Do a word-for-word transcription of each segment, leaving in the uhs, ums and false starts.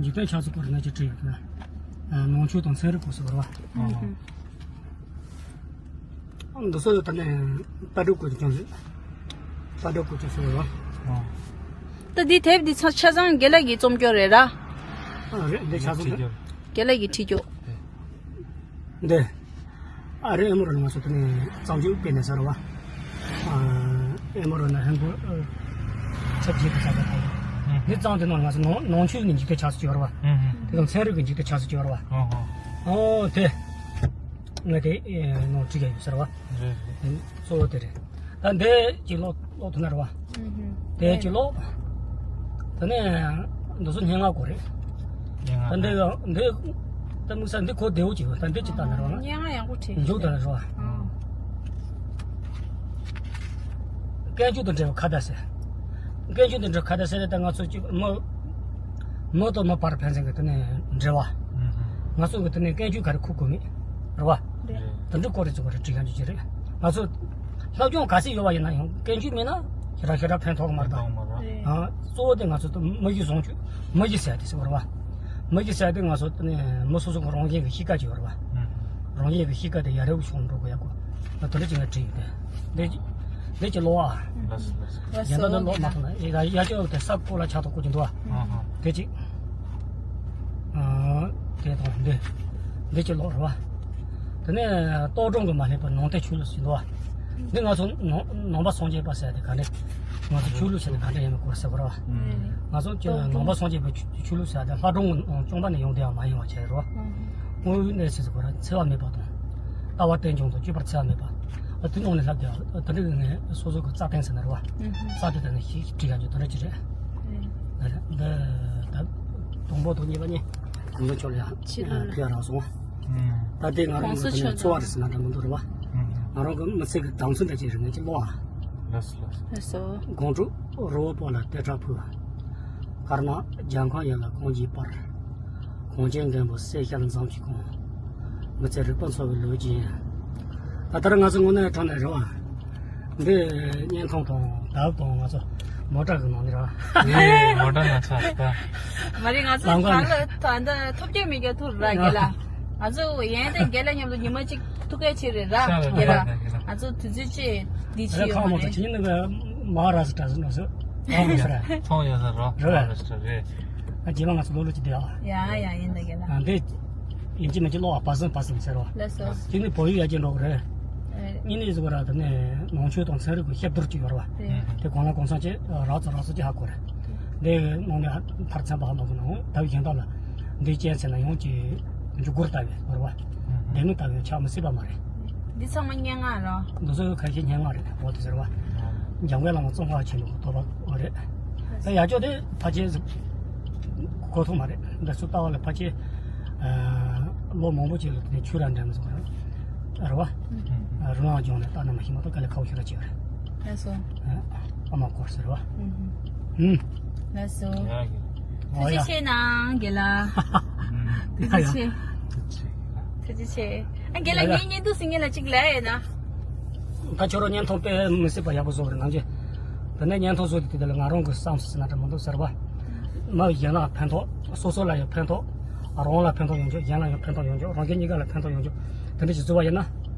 འཇིག་རྟེན་ཆགས་ཚུལ་སྐོར་ནས་ཅིག་བྲིས་ཡོད་ན། ནང་ཆོས་དང་ཚན་རིག་སྐོར་ཟེར་བ། ཨ་ཧ། འདི་ཚོ་ད་ནི་ལྟ་གྲུབ་སྐོར་གྱི་ཀྱང་རེད། ལྟ་གྲུབ་སྐོར་གྱི་ཟེར་བ། ད་འདི་དེབ་འདི་ཚང་ཆ་ཚང་དགེ་ལགས་ཀྱིས་རྩོམ་སྐྱོར་རེད་ར། ཨ་རེད། འདི་ཆ་ཚང་རེད། དགེ་ལགས་ཀྱིས་བྲིས་སྐྱོར། འདི། ཨ་རི་ཨེ་མོ་རོ་ནས་ང་ཚོ་དེ་ནས་གཙང་ཆུ་སྤེལ་ནས་ཟེར་བ། ཨ་ཨེ་མོ་རོ་ནས་ཧན་གོ་ཆབ་ཆེ་གི་ཆ་ཚང་དང་། འདི་གཙང་དེ་ནང་ང་ཚོ་ནང་ནང་ཆོས་ནས་འཇིག་རྟེན་ཆགས་སུ་ཅི་བར་བ། དེ་དང་ཚན་རིག་གི་འཇིག་རྟེན་ཆགས་སུ་ཅི་བར་བ། ཨོ་དེ། ང་དེ་ནང་བྲིས་ཡ་ཡོད་ཟེར་བ། གཙོ་བོ་དེ་རེད། ད་འདི་ཅིག་ཀློག་ཀློག་ཐུབ་ན་རེད་བ། དེ་ཅིག་ཀློག་ད་ནས་འདི་ཚོ་སྙན་ངག་སྐོར་རེད། སྙན་ངག་ད་འདི་འདི་ད་དམིགས་བསལ་འདི་གོ་བདེ་བོ་ཅིག་ད་འདི་ཅིག་ལྟ་ན་རེད་བ། སྙན་ངག་ཡག་པོ་བྲིས། མཇུག་ལྟ་ན་རེད་བ། ཀན་ཆུ་དང་འབྲེལ་བའི་ཁ་བརྡ་ཟེར། ཀན་ཆུ་དང་འབྲེལ་ཁ་བརྡ་ཟེར་ད་ང་ཚོ་ཅིག་མི་མི་དང་མི་བར་ཕན་ཚུན་གྱི་དེ་ནས་འབྲེལ་བ། ང་ཚོ་གི་དེ་ནས་ཀན་ཆུ་ག་རེ་ཁུག་དགོས་མེད་རེད་བ། དེ་འདྲའི་སྐོར་རེ་ཚོ་ག་རེ་བྲིས་ཡང་ཅི་ཅི་རེད། ང་ཚོ་སློབ་སྦྱོང་ག་ཚད་ཡོད་པ་ཡིན་ན་ཡང་ཀན་ཆུ་མེད་ན་ཞེ་དྲག་ཞེ་དྲག་ཕན་ཐོགས་ཀྱི་མ་རེད་ད། ཨ་གཙོ་བོ་དེ་ང་ཚོ་མི་གཞི་བཟང་སྤྱོད། མི་གཞི་ཟེར་དེ་ཟེར་བ་རེད་བ། མི་གཞི་ཟེར་དེ་ང་ཚོ་དེ་ནས་མི་སོ་སོ་གི་རང་བཞིན་གྱི་གཤིས་ཀ་ཅིག་ཡོད་རེད་བ། རང་བཞིན་གྱི་གཤིས་ཀ་དེ་ཡ་རབས་བྱུང་འགྲོ་དགོས་ཡག་གོ། ད་དེ་འདྲ་ཅིག་ང་བྲིས་ཡོད་དེ། འདི་འདི་ཅིག་ཀློག་ཨ། ལགས་སོ་ལགས་སོ། ལགས་སོ། གཞན་དག་ནི་ཀློག་མ་ཐུབ་ན་ཡ་ཡ་ཅོག་དེ་ས་ཀོ་ལ་ཆགས་ཐོག་གོ་གྱིན་འདུག་ཨ། དེ་ཅིག་ཨ་དེ་དང་འདི། འདི་ཅིག་ཀློག་རེད་བ། དེ་ནས་རྟོག་སྒྲུང་གི་མ་སླེབས་པར་ནང་བསྟན་ཆོས་ལུགས་ཟེར་འདུག་ཨ། འདི་ང་ཚོ་ནང་ནང་པ་སངས་རྒྱས་པ་ཟེར་དེ་ག་འདྲ། ང་ཚོ་ཆོས་ལུགས་ཟེར་དེ་ག་འདྲ་ཡིན་མིན་སྐོར་ཟེར་བ་རེད་བ། ང་ཚོ་ནང་པ་སངས་རྒྱས་པའི་ཆོས་ཆོས་ལུགས་ཟེར་དེ་ལྷ་སྒྲུང་བཅོམ་པ་ནས་ཡོང་བསྡད་ཡ་མ་ཡིན་པ་བྱས་རེད་བ། དངོས་ཡོད་གནས་ཚུལ་ཟེར་བ་རེད། འཚེ་བ་མེད་པ་དང་། ལྟ་བ་རྟེན་འབྱུང་དང་སྤྱོད་པར་འཚེ་བ་མེད་པ། ཨ་དེ་ནང་ནས་ལྷག་དེ་ཨ་དེ་འདྲ་གི་ངས་སོ་སོ་གི་རྩ་དོན་ཟེར་ན་རེད་བ། རྩ་དོན་དེ་ནས་ཞིག་བྲིས་ཡག་ཅིག་དེ་འདྲ་ཅིག་རེད། ཨ་རེད་འདི་ད་དང་པོ་དང་གཉིས་པ་གཉིས་གོང་ས་མཆོག་ལ་ཡང་ཕུལ་ཡག་རག་སོང་བ། ད་དེ་ང་རང་གི་གོང་ས་མཆོག་འཚོ་བ་རེད་ཟེར་ན་འདྲ་མི་འདུག་རེད་བ། ང་རང་གི་མི་ཚེ་གི་དམ་ཚིག་འདྲ་ཅིག་རེད། ངས་ཅིག་ཀློག་ཨ། ལགས་སོ་ལགས་སོ། ལགས་སོ། སྒོམ་སྒྲུབ་རི་བོ་པོ་ལ་ལྟེ་ཁྲག་ཕུལ། དཀར་ནག་རྒྱལ་ཁམས་ཡུལ་ལ་གངས་ཀྱིས་སྤར། གངས་ཅན་མགོན་པོ་སེར་ཤར་འཛུམ་གྱིས་བཀང་། མི་ཚེ་རིག་པ་འཚོ་བའི་ལོ་རྒྱུས་ཡིན། ད་ལྟར་ང་ཚོ་དངོས་གནས་དྲང་གནས་རེད་བ། འདི་བརྙན་ཐུང་དང་དེབ་དང་ང་ཚོ་མོ་ཊ་གི་ནང་ནས་རེད་བ། ཨེ་མོ་ཊ་ནང་ཚ་ད། མ་རེད། ང་ཚོ་ལམ་ཁ་གང་ལ་ད་ད་ཐོབ་རྒྱག་མེད་རྒྱག་ཐུག་ར་རྒན་ལགས། ང་ཚོ་ཡན་ཏན་རྒན་ལགས་མཉམ་དུ་ཉི་མ་གཅིག་ཐུག་གལ་ཆེ་རེད་ར་རྒན་ལགས། ང་ཚོ་དུས་ཚོད་ཅིག་འདི་ཕྱི་ཡོད་མ་རེད། ཁ་མ་ཚོ་ཁྱེད་ནི་མ་ཧ་ར་ས་ཏྲ་ཟེར་ནོ་ཟེར། ཨ་མ་ས་ར། ཚོང་ཡོད་ས་རོ། རེད་བས། ཨ་རྗེས་མ་ང་ཚོ་ལོ་ལོ་ཅིག་བསྡད་ཨ། ཡ་ཡ་ཡིན་ད་རྒན་ལགས། ཨ་འདི་ཡིན་གཅིག་མིན་གཅིག་ཀློག་ཨ། བ་སང་བ་སང་ཟེར་རོ། ལགས་སོ། དེ་ནི་བོད་ཡིག་ཡར་རྒྱས་འགྲོ་གི་རེད། ཨེ། གཉིས་ནི་ཟེར་བ་ར་དེ་ནས་ནང་ཆོས་དང་ཚན་རིག་གི་ཤེས་བསྡུར་ཅིག་ཡོད་རེད་བ། རེད། དེ་གོང་ལ་གོང་སང་ཅིག་རག་ཙམ་རག་ཙམ་ཅིག་ཧ་གོ་རེད། འདི་ནང་ནས་མཐར་ཚན་པ་ཧ་མ་གོ་ནའང་དེབ་གཞན་དག་ལ་འདི་རྐྱེན་ཟེར་ན་ཡང་ཅིག་འཇུག་སྒོར་ལྟ་བའི་ཟེར་བ། ལྡེ་མིག་ལྟ་བའི་ཆགས་མི་སྲིད་པ་མ་རེད། འདི་ཚང་མ་སྙན་ངག་རེད། འདི་ཚོ་ཁ་ཤས་སྙན་ངག་རེད། འོ་དེ་ཟེར་བ། འཇམ་མགོན་བླ་མ་ཙོང་ཁ་པ་ཆེན་པོའི་བསྟོད་པ་རེད། ད་ཡར་ཕྱོགས་དེ་ཕལ་ཆེར་གོ་ཐུབ་མ་རེད། འདི་ཚོ་ལྟ་བ་ལ་ཕལ་ཆེར་ལོ་མང་པོ་ཅིག་ལ་དེ་ནས་ཆོས་ར་འདྲ་མི་ཚོ་རེད་བ། རི་ལང་ལྗོངས་ནས་ལྟ་ན་མ་ཤེས་མ་གཏོགས་དཀའ་ལས་ཁག་པོ་ཞེ་དྲག་ཅིག་རེད། ལགས་སོ། ཨ་མ་སྐོར་ཟེར་བ། ཨུམ། ལགས་སོ། ཡ་གི། ཐུགས་རྗེ་ཆེ་གནང་རྒན་ལགས། ཐུགས་རྗེ་ཆེ། ཐུགས་རྗེ་ཆེ། ཨ་རྒན་ལགས་ངའི་བརྙན་ཐུང་གཟིགས་མཁན་ལ་གཅིག་ལབ་ཡོད་ན། ད་ཁྱོད་རང་བརྙན་ཐུང་དཔེ་མི་སྲིད་པ་ཡག་པོ་བཟོ་རེད་ནང་ཆེ། དེ་ནས་བརྙན་ཐུང་བཟོ་དུས་དེ་ལ་ང་རང་གི་བསམ་ཟིན་ན་འདྲ་མི་འདུག་ཟེར་བ། མ་གཞན་ལ་ཕན་ཐོགས། སོ་སོ་ལ་ཡང་ཕན་ཐོགས། རང་ལ་ཕན་ཐོགས་ཡོང་ཆོག་གཞན་ལ་ཡང་ཕན་ཐོགས་ཡོང་ཆོག་རང་རྒྱལ་གཉིས་ཀ་ལ་ཕན་ཐོགས་ཡོང་ཆོག་དེ་འདྲ་ཞིག་བཟོ་བ་ཡིན་ན།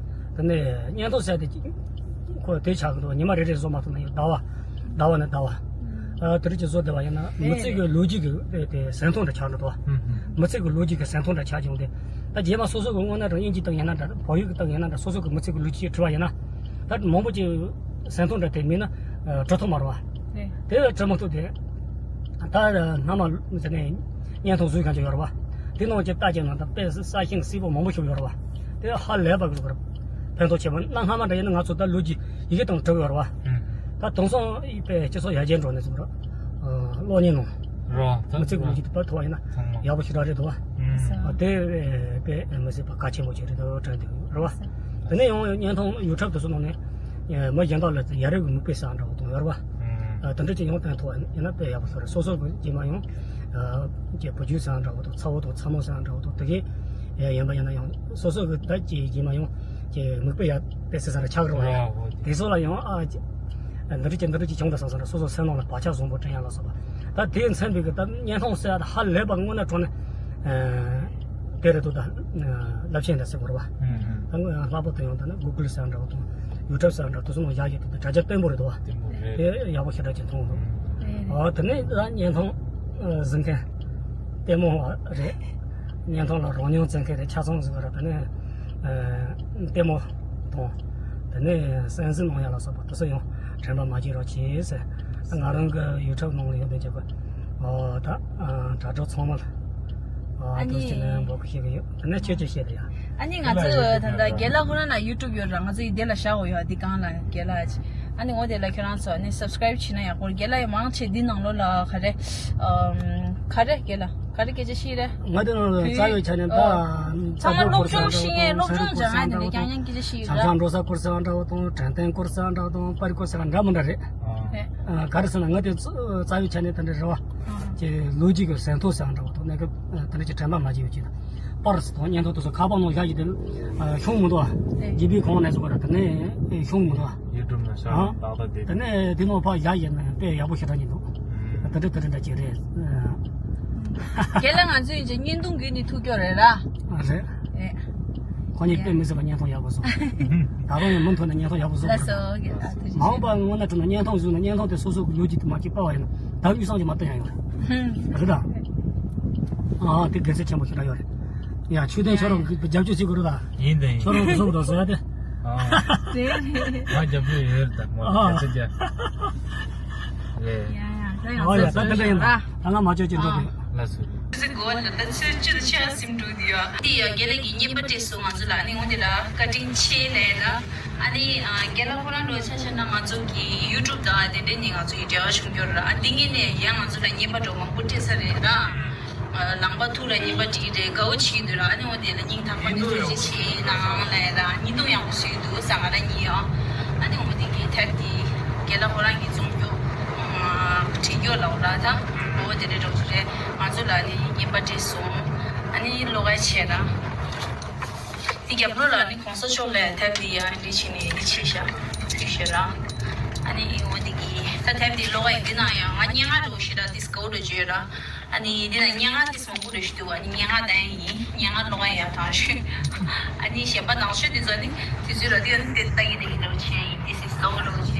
དེ་ནས་བརྙན་ཐུང་ཟེར་དེ་ཁོ་དེ་ཆགས་ཀྱི་འདུག་ཉི་མ་རེ་རེ་བཟོ་མ་ཐུབ་ན་ཡང་ཟླ་བ། ཟླ་བ་ནས་ཟླ་བ། ཨ་དེ་འདྲ་ཅིག་བཟོ་བསྡད་པ་ཡིན་ན་མི་ཚེ་གི་ལོ་རྒྱུས་ཀྱི་དེ་དེ་ཟིན་ཐོ་འདྲ་ཆགས་འགྲོ་འདུག་མི་ཚེ་གི་ལོ་རྒྱུས་ཀྱི་ཟིན་ཐོ་འདྲ་ཆགས་བྱུང་སྟེ། ད་རྗེས་མ་སོ་སོ་གི་དངོས་གནས་དྲང་དབྱིན་ཇིའི་སྟེང་ཡིན་ན་འདྲ་བོད་ཡིག་གི་སྟེང་ཡིན་ན་འདྲ་སོ་སོ་གི་མི་ཚེ་གི་ལོ་རྒྱུས་བྲིས་པ་ཡིན་ན། ད་མང་པོ་ཅིག་ཟིན་ཐོ་འདྲ་དེ་མིན་ན་ཨ་འབྲི་ཐུབ་མ་རེད་བ། རེད། དེ་འབྲི་མ་ཐུབ་དེ། ད་སྔ་མ་ཟེར་ནས་བརྙན་ཐུང་བཟོས་མཁན་ཅིག་ཡོད་རེད་བ། དེ་ནང་གི་ལྟ་རྒྱུ་ནང་ད་དཔེ་གསར་ཤིང་གསལ་པོ་མང་པོ་ཞིག་ཡོད་རེད་བ། དེ་ཧ་ལས་པ་གི་ཕན་ཐོགས་ཆེ་བ་གནའ་སྔ་མ་འདྲ་ཡིན་ན་ང་ཚོ་ད་ལོ་རྒྱུས་ཡི་གེ་དང་བྲིས་ཡོད་རེད་བ། ད་དེང་སང་དཔེ་སྤྱི་ཚོགས་ཡར་རྒྱས་འགྲོ་ནས་ཟེར་ར། གློག་བརྙན་ནང་། རེད་བ། མི་ཚེ་གི་ལོ་རྒྱུས་དེ་ཕར་ཐུབ་པ་ཡིན་ན་ཡག་པོ་ཞེ་དྲག་རེད་འདུག་བ། ཨ་དེ་དཔེ་མི་སྲིད་པ་གལ་ཆེན་པོ་ཅིག་རེད་འདུག་དྲན་འདུག་རེད་བ། དེ་ནས་ཡང་བརྙན་ཐུང་ཡུལ་གྲུ་དེ་ཚོ་ནང་ནས་མི་གཞན་དག་ལ་ཡ་རབས་ཀྱི་མིག་དཔེ་བཟང་འདྲ་བོ་དང་ཡོད་རེད་བ། ཨ་དེ་འདྲ་ཅིག་ཡང་བསྟན་ཐུབ་པ་ཡིན་ན་དཔེ་ཡག་པོ་ཞིག་རེད། སོ་སོ་གི་རྗེས་མ་ཡང་ཀྱི་བུ་རྒྱུད་བཟང་འདྲ་བོ་དང་ཚ་བོ་དང་ཚ་མོ་བཟང་འདྲ་བོ་དང་དེ་གས་ཡིན་པ་ཡིན་ན་ཡང་སོ་སོ་གི་ད་ཀྱི་རྗེས་མ་ཡང་ཀྱི་མིག་དཔེ་ཡག་དཔེ་སྲིད་ས་ར་ཆགས་རེད་བ། དེ་ཚོ་ལ་ཡང་ཨ་འདི་འདྲ་ཅིག་འདི་འདྲ་ཅིག་བྱུང་ད་བསམ་བསམ་ར་སོ་སོ་སེམས་ནང་ལ་བག་ཆགས་བཟང་པོ་དྲན་ཡག་ལ་སོགས་པ། ད་དེས་མཚོན་པའི་གི་ད་བརྙན་ཐུང་ཟེར་ཡ་ད་ཧ་ལས་པ་དངོས་གནས་དྲང་གནས་ཨ་དེ་རེད་འདུག་ད་རླབས་ཆེན་འདྲ་ཟེར་དགོས་རེད་བ། ད་དངོས་ཡང་ལྷག་པར་དུ་ཡང་ད་ནི་གུ་གུལ་ཟེར་འདྲ་བོ་དང་ཡུ་ཊུབ་ཟེར་འདྲ་དེ་ཚོ་ནང་བཞག་ཡོད་དུས་དྲ་རྒྱ་བརྟན་པོ་རེད་འདུག་བ། བརྟན་པོ་རེད། དེ་ཡག་པོ་ཞེ་དྲག་ཅིག་མཐོང་འདུག་ཨ་དེ་ནས་ད་བརྙན་ཐུང་གཟིགས་མཁན་ལྟད་མོ་བ་རེད། བརྙན་ཐུང་ལ་རོལ་མྱོང་བྱེད་མཁན་རེད། ཆ་ཚང་ཟིག་ར་དེ་ནས་ལྟད་མོ་དང་དེ་ནས་གསན་གཟིགས་གནང་ཡ་ལ་སོགས་པ་དེ་ཚོ་ཡང་དྲན་པ་མ་བརྗེད་རོགས་གྱིས་ཟེར། ང་རང་གི་ཡུ་ཊུབ་ནང་ལ་ཡོད་དེ་བྱས་པ་ཨོ་ད་དྲ་གྲོགས་ཚང་མ་ལ་ཨ་ཨ་དུ་ནི་ཅི་ནས་འབོད་སྐུལ་ཞུ་གི་ཡོད། དེ་ནས་ཁྱེད་ཀྱིས་བཤད་དེ་ཡ། ཨ་ནི་ང་ཚོ་ད་ལྟ་རྒན་ལགས་ཁོ་རང་ལ་ཡུ་ཊུབ་ཡོད་ར། ང་ཚོ་ཡི་དེ་ལ་བཞག་འོ་ཡ་འདི་གང་ལ་རྒན་ལགས། ཨ་ནི་འོ་དེ་ལ་ཁྱོད་རང་ཚོ་ཨ་ནི་སབ་སི་ཀ་རེབ་བྱས་ན་ཡག་པོ་རེད། རྒན་ལགས་ཡི་མང་ཆེ་འདི་ནང་ལོགས་ལ་ག་རེ་ཨམ་ག་རེ་རྒན་ལགས་ག་རེ་སྐད་ཆ་བཤད་རེད། ང་དེ་ནང་ལ་རྩ་བའི་ཆ་ནས་ད་ཨོ་ཚང་མ་སློབ་སྦྱོང་ཤེས་ཡས་སློབ་སྦྱོང་སྦྱང་ཡས་དེ་འདྲ་རྐྱང་རྐྱང་སྐད་ཆ་བཤད་ཡོད་ཆབ་ཆང་འགྲོ་ས་སྐོར་ཟེར་བ་འདྲ་བོ་དང་དྲན་རྟེན་སྐོར་ཟེར་བ་འདྲ་བོ་དང་པར་སྐོར་ཟེར་བ་འདྲ་མི་འདྲ་རེད། ཨ་ག་རེ་ཟེར་ན་ང་དེ་རྩ་བའི་ཆ་ནས་དེ་འདྲ་རེད་བ། ཀྱི་ལོ་རྒྱུས་ཀྱི་ཟིན་ཐོ་ཟེར་བ་འདྲ་བོ་དང་གནས་སྐབས་དེ་འདྲ་ཀྱི་དྲན་པ་མ་བརྗེད་ཡོད་ཀྱི་པར་སི་དང་བརྙན་ཐུང་དེ་ཚོ་ཁ་པར་ནང་བཞག་ཡོད་དེ་ཤོང་མི་འདུག་ཨ། ཇི་བི་གང་ནས་བཟོ་ག་ར་དེ་ནས་ཤོང་མི་འདུག་ཨ། ཡུ་ཊུབ་ན་ཤར་ཨ། ཏག་ཏག་དེ། དེ་ནས་དེ་ནང་ཕར་བཞག་ཡོད་ན་དཔེ་ཡག་པོ་ཞེ་དྲག་ཉིད་འདུག་ཨ་དེ་འདྲ་དེ་འདྲ་འདྲ་ཅིག་རེད། རྒན་ལགས་ང་ཚོ་ཡིན་ཅེ་བརྙན་ཐུང་བརྒྱུད་ནས་ཐུག་ཀྱོག་རེད་ར། ཨ་རེད། ཨེ། ཁོ་གཉིས་དཔེ་མི་སྲིད་པ་བརྙན་ཐུང་ཡག་པོ་བཟོ། ད་དུང་ཡང་མུ་མཐུད་ནས་བརྙན་ཐུང་ཡག་པོ་བཟོ་ལགས་སོ་རྒན་ལགས་ཐུགས་རྗེ་ཆེ། མ་འོངས་པ་སྔོན་ན་བྱུང་ན་བརྙན་ཐུང་བཟོས་ན་བརྙན་ཐུང་དེ་སོ་སོ་གི་ལོ་རྒྱུས་དེ་མ་སྐྱེས་པ་བ་ཡིན་ན་ད་དབུས་གཙང་གི་མ་བསྟན་ཡང་ཡོད་རེད། རེད་ད། ཨ་དེ་དགེ་མཚན་ཆེན་པོ་ཞེ་དྲག་ཡོད་རེད། ཡ་ཆོས་ལྡན་ཁྱོད་རང་གི་རྒྱབ་སྐྱོར་བྱེད་དགོས་རེད་ད། ཡིན་དེ་ཡིན། ཁྱོད་རང་གི་བཟོ་དགོས་རེད་ཟེར་ཡ་དེ། ཨ། རེད་རེད། ང་རྒྱབ་སྐྱོར་ཡོད་རེད་ད་མོ་ཨ། ཁ་ཚ་རྒྱ། རེད། ཡ་ཡ་ད་ཡང་ཨོ་ཡ་ད་དེ་འདྲ་ཡིན་ད། ད་ང་མ་བཅོས་ཀྱི་འགྲོ་གི། ལགས་སོ། ཟེར་གོ་ལ་ད་ཚོད་ཅི་ཆ་སིམ་འགྲོ་དེ་ཡ། དེ་ཡ་རྒན་ལགས་ཀྱིས་བརྙན་པར་སྤྲད་སོང་ང་ཚོ་ལ་ནི་འོང་དེ་ལ་བཀའ་དྲིན་ཆེ་ལས་ལ། ཨ་ནི་རྒན་ལགས་ཁོ་རང་འགྲོ་ཆ་བཞག་ན་ང་ཚོ་གི་ཡུ་ཊུབ་དང་དེ་འདྲའི་ནི་ང་ཚོ་ཡི་འབྲེལ་བ་བྱུང་རྒྱུ་ར། ཨ་འདི་ངེད་ནས་ཡང་ང་ཚོ་ལ་བརྙན་པར་འགྲོ་མང་པོ་སྤྲད་ས་རེད་ད། ལམ་པ་ཐུག་ལ་བརྙན་པར་སྤྲད་རེད་དགའ་བོ་བྱེད་འདུག་ར། ཨ་ནི་འོང་དེ་ལ་སྙིང་ཐག་པ་ནས་ཐུགས་རྗེ་ཆེ་གནང་ལས་ལ་བརྙན་ཐུང་ཡག་པོ་བཟོས་འདུག་ས་ང་ར་ཉིད་ཡང་། ཨ་ནི་འོང་དེ་གི་ཐད་དེ་རྒན་ལགས་ཁོ་རང་གི་རྩོམ་རྒྱུ་བྲིས་རྒྱུ་ལ་འོ་ར་ད་འོ་དེ་འདྲའི་འགྲོ་གི་རེད། ང་ཚོ་ལ་ནི་བརྙན་པར་སྤྲད་སོང་། ཨ་ནི་ལོགས་ཀ་བྱས་ན། འདི་རྒྱབ་ལོགས་ལ་ནི་གོང་ས་མཆོག་ལ་དེབ་འདི་ཡང་འདི་བྱས་ནས་འདི་བྱས་ཤག་ཕུལ་ཤག་ར། ཨ་ནི་འོ་འདི་གི་ད་དེབ་འདི་ཀློག་ཡ་འདི་ནང་ཡང་ང་སྙན་ངག་འདྲ་བོ་ཞིག་ར་འདི་སྐོར་འདྲ་བརྗོད་ར། ཨ་ནི་འདི་ནང་སྙན་ངག་འདི་མང་པོ་འདྲ་ཞིག་འདུག་ཨ་ནི་སྙན་ངག་ད་ཡིན་སྙན་ངག་ཀློག་ཡ་ཡག་ཐག་ཆོད། ཨ་ནི་གཞན་པ་ནང་ཆོས་འདི་ཚོ་ནི་དུས་ཚོད་ར་འདི་ཡང་འདི་ལྟ་གི་འདི་གི་འདྲ་བོ་བྱས་ཡིན་འདི་སི་སོག་འདྲ་བོ་